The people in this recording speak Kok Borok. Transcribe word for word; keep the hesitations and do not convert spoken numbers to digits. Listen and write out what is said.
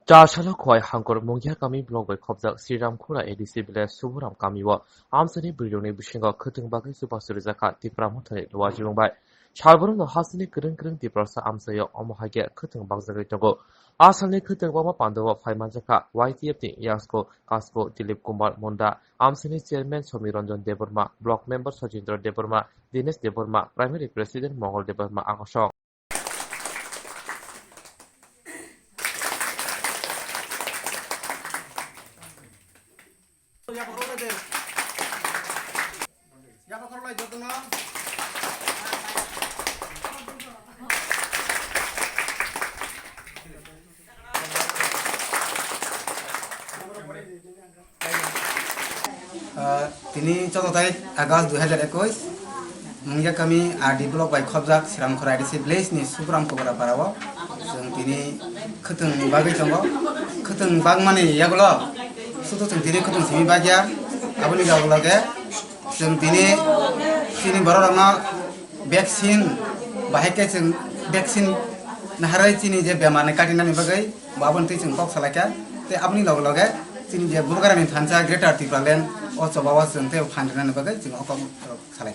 Char salo Khowai Hangkor Mungia kami block bai khopjak Sri Ramkhura A D C village Suburam kami o amchaini bwrwirokni bisingo khwtwng bagwi chubachu rijak kha Tipra Mothani Luajibung bai. Salbrumno hasteni kwrwng kwrwng Tiprasa amchaio, omo hai khe khwtwng bakjagwi tongo. A salni khwtwng bakma pandao phai manjak kha Y T F ni Yasko Kasko Dilip Kumar Munda, amchaini chairman Somi Ranjan Debbarma, block member Sojindra Debbarma, Dinesh Debbarma, primary president Mongol Debbarma, akosong. Ah, tini choudo tarik August dui hazar ekwis, Mungia kami R D block bai khopjak Sri Ramkhura A D C village ni Suburam Kobra para o chwng tini khwtwng bagwi tongo. Khwtwng bagmani yagulo sudu chwng tini khwtwng simi bagya, aboni yagulo khe chwng tini chini borok rokno vaccine bahai khe chwng vaccine naharwi chini je bemar ni katinani bagwi bo aboni twi chwng kok salaikha. Tei aboni loge loge chini je Bubagrani thansa Greater Tipraland o choba o chwng tei phan rwnani bagwi chwng o kok salai.